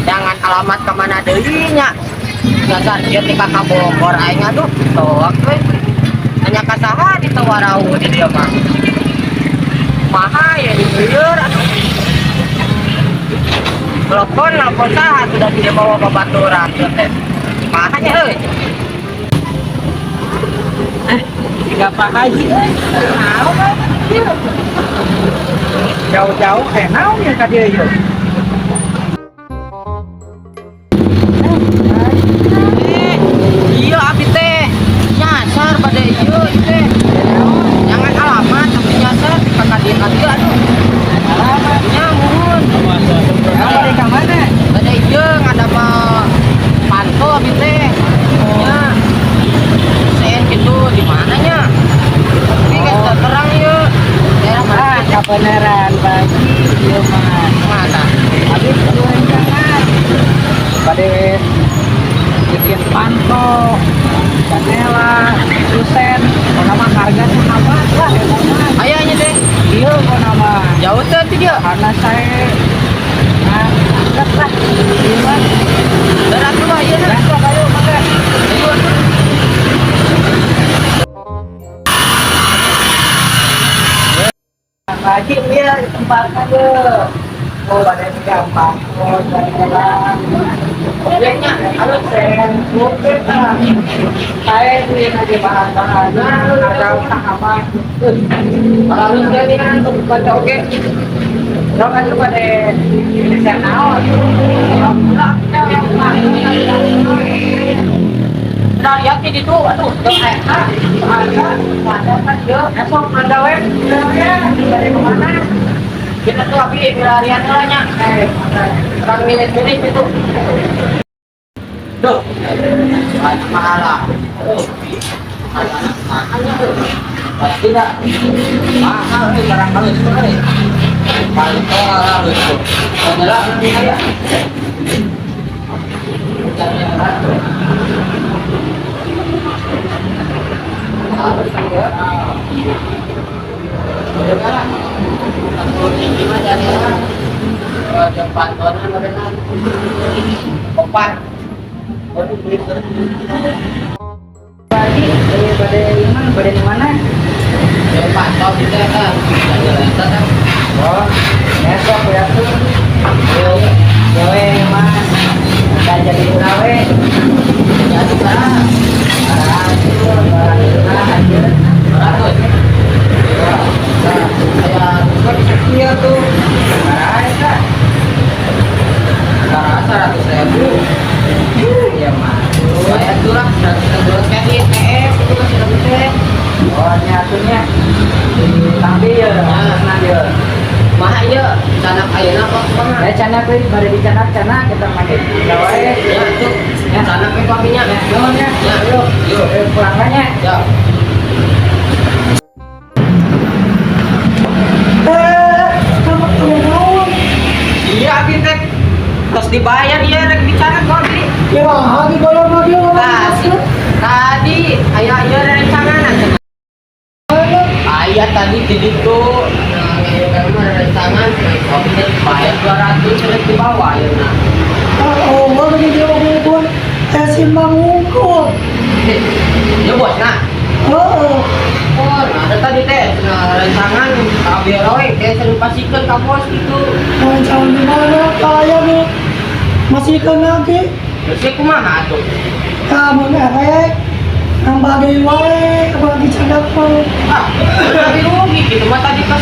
Jangan alamat ke mana deui nya. Dasar kieu ti ka Bogor aing, aduh, toak we. Nanya ka saha di teu warau di dieu mah. Kumaha ya di lieur, aduh. Telepon telepon saha sudah tidak bawa babaturan teh. Kumaha nya euy? Jika Pak Haji, Naon we? Jauh-jauh eh naon ya ka dieu ieu? Eh, iya abi teh nyasar pada ieu teh. Jangan alamat tapi nyasar di kakak dia dieu, aduh. Alamat. Nya muhun. Kamu dari ka mana? Pada ieu ngadamel panto abi teh. Nya. Sen gitu di mananya? Ini kan oh, terang ieu. Daerah mana? Ah, kebenaran Pak Haji, ieu mah. Mana? Abi kudu rencangan. Bade bikin panto, jandela, susen, pokona mah harga sahabat lah eta mah. Aya nya teh. Ieu pokona mah. Jauh teh ti dia. Karena saya nah, deket lah. Ieu mah. Berat tuh ieu na. Besok ayo mangga. Ayo atuh. Pak Haji, iya tempatnya ye. Oh, pada gampang. Oh, jandela. Nya Halus sen, mungkin lah. Saya punya aja bahan-bahannya, ada sahabat. Kalau teh ni kan baca oke. Dong kan pada Indonesia naon. Nah, lihat di situ, aduh, Dong eta, ada, ada kan yo. Esok ada we, ya, dari kemana? Kita tuh abi larian lah nya. Eh, Orang milih-milih itu. Duh, ada mahala. Oh, ada mahalnya tuh. Pasti dah. Mahal nih barang halus tuh nih. Paling halus tuh. Adalah ini ya. Harus ya. Udah lah. Satu tinggi mah jadinya. Jam pantonan berenang. Opat. Waduh, beli terus. Pak Haji, pada mana? Pada di mana? Jam pantau gitu ya kan. Jalan kan. Oh, besok ya tuh. Yo, gawe mah. Gak jadi gawe. Jadi berapa? Ratus. Saya Kecil tuh. 100.000. Ya mah. Saya tuh lah 100.000 kayak di TF itu kan sudah teh. Oh, nyatunya di tampi ya. Nah, ya. Maha iya, canak ayeuna kok kumaha? Ya canak we bade dicanak canak kita mah gawe. Ya tuh, canak we papinya. Yo nya. Ya, Yo. yo. Pulang nya. Ya. Eh, kamu tuh naon? Iya abi teh terus dibayar ya rek bicara kok abi. Ya, dibayar mah dia orang Nah, tadi aya ieu rencangan cenah. Aya tadi di ditu nah kan mah rencangan abi teh dibayar 200 rek dibawa ya nah. Ah, oh, mah dia ngomong eh si mangungkul. Ya bos nah. Heeh. Oh, nah ada tadi teh nah, rencangan abi roy teh sering pasikeun ka bos gitu. Rencangan di mana kaya nih? Masih kan lagi. Terus ya kumaha atuh? Kamu erek. Nambah deui wae, bagi cadak mah. Ah, tapi rugi gitu mah tadi pas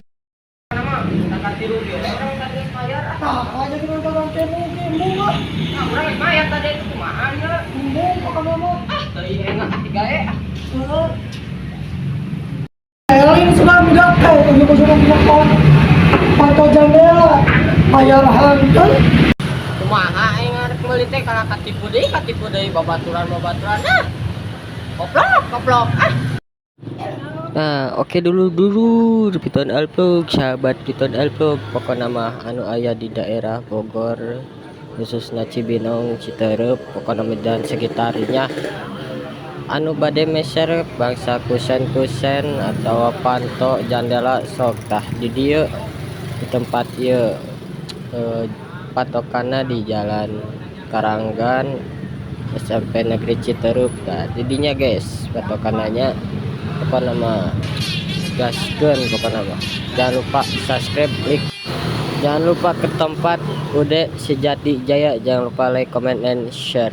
nama ganti rugi orang tadi bayar ah. Nah, aja kita barang teh mungkin bunga. Nah, urang bayar tadi itu kumaha ya? Embung pokoknya mah. Ah, teuing enak tiga ah. Heeh. Eh, lain sudah budak teh, begitu sudah budak pantau jendela, bayar hantu. Kumaha aing arek meuli teh kalah katipu deui babaturan-babaturan. Ah. Koplok, koplok. Ah. Nah, oke dulu dulu Piton Alplog, sahabat Piton Alplog, pokoknya mah anu aya di daerah Bogor khususnya Cibinong, Citeureup, pokoknya mah dan sekitarnya anu bade meser bangsa kusen-kusen atau panto jandela sok tah di dieu di tempat ieu. Patokanna di Jalan Karanggan SMP Negeri Citeureup. Nah, didinya, guys, patokannya. Apa nama, gaskeun pokoknya mah. Jangan lupa subscribe, like, jangan lupa ke tempat Ude Sejati Jaya. Jangan lupa like, comment, and share.